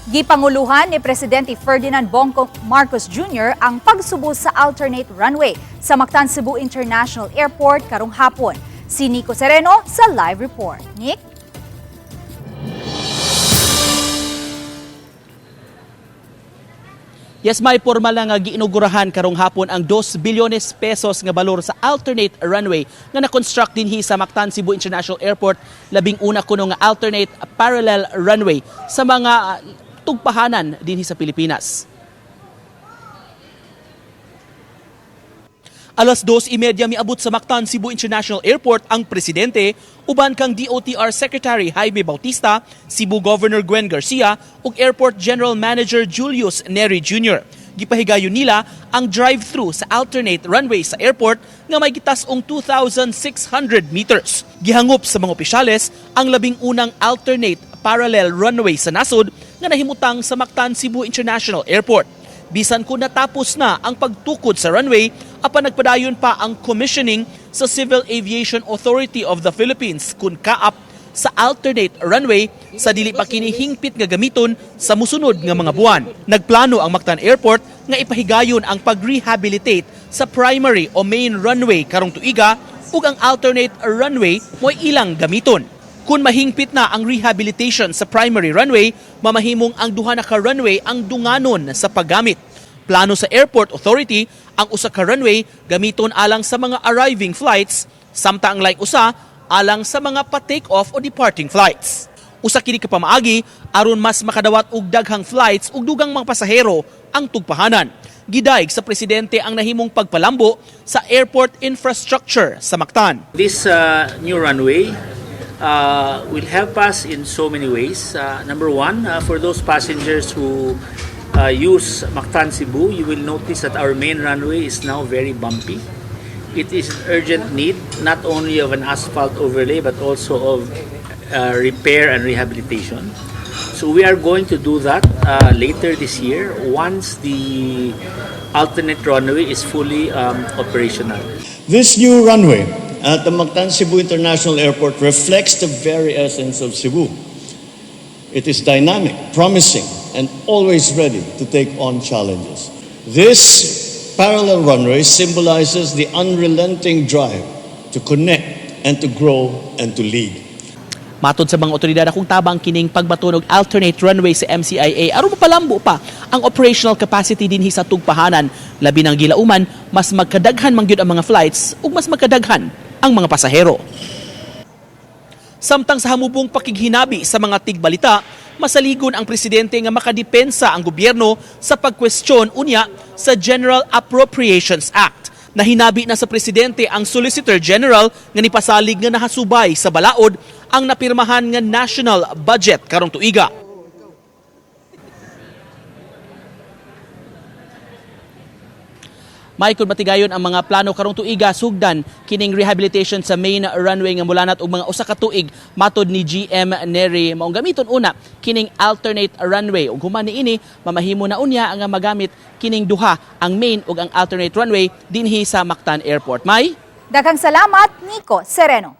Gipanguluhan ni Presidente Ferdinand Bongbong Marcos Jr. ang pagsubo sa alternate runway sa Mactan Cebu International Airport karong hapon. Si Nico Sereno sa live report. Nick? Yes, may formal na nga giinugurahan karong hapon ang 2 bilyones pesos nga balor sa alternate runway nga na-construct dinhi sa Mactan Cebu International Airport, 11 kuno nga alternate parallel runway sa mga tugpahanan dinhi sa Pilipinas. Alas 2:30 miabot sa Mactan Cebu International Airport ang presidente uban kang DOTR Secretary Jaime Bautista, Cebu Governor Gwen Garcia ug Airport General Manager Julius Neri Jr. Gipahigayon nila ang drive-through sa alternate runway sa airport nga may gitas-ong 2,600 meters. Gihangop sa mga opisyales ang 11 alternate parallel runway sa nasod nga nahimutang sa Mactan Cebu International Airport. Bisan kung natapos na ang pagtukod sa runway, apan nagpadayon pa ang commissioning sa Civil Aviation Authority of the Philippines kun kaap sa alternate runway sa dili pa kini hingpit nga gamiton sa musunod nga mga buwan. Nagplano ang Mactan Airport nga ipahigayon ang pag-rehabilitate sa primary o main runway karong tuiga ug ang alternate runway mo'y ilang gamiton. Kung mahingpit na ang rehabilitation sa primary runway, mamahimong ang duha na ka runway ang dunganon sa paggamit. Plano sa Airport Authority ang usa ka runway gamiton alang sa mga arriving flights, samtang ang laing usa alang sa mga pa-take off o departing flights. Usa kini ka pamaagi aron mas makadawat og daghang flights ug dugang mga pasahero ang tugpahanan. Gidayeg sa presidente ang nahimong pagpalambo sa airport infrastructure sa Mactan. This new runway will help us in so many ways. Number one, for those passengers who use Mactan Cebu, you will notice that our main runway is now very bumpy. It is an urgent need not only of an asphalt overlay but also of repair and rehabilitation. So we are going to do that later this year once the alternate runway is fully operational. This new runway at the Mactan Cebu International Airport reflects the very essence of Cebu. It is dynamic, promising, and always ready to take on challenges. This parallel runway symbolizes the unrelenting drive to connect and to grow and to lead. Matod sa mga otoridad, akong tabang kining pagbaton og alternate runway sa MCIA aron mapalambo pa ang operational capacity dinhi sa tugpahanan. Labi nang gilauman, mas magkadaghan man gyud ang mga flights ug mas magkadaghan ang mga pasahero. Samtang sa hamubong pakighinabi sa mga tigbalita, masaligon ang presidente nga makadepensa ang gobyerno sa pagkwestiyon unya sa General Appropriations Act. Nahinabi na sa presidente ang Solicitor General nga nipasalig nga nahasubay sa balaod ang napirmahan nga national budget karong tuiga. Michael, matigayon ang mga plano karong tuiga sugdan kining rehabilitation sa main runway nga mulanat og mga usa ka tuig matod ni GM Neri. Maong gamiton una kining alternate runway ug human niini mamahimo na unya nga magamit kining duha, ang main ug ang alternate runway dinhi sa Mactan Airport. May Daghang salamat, Nico Sereno.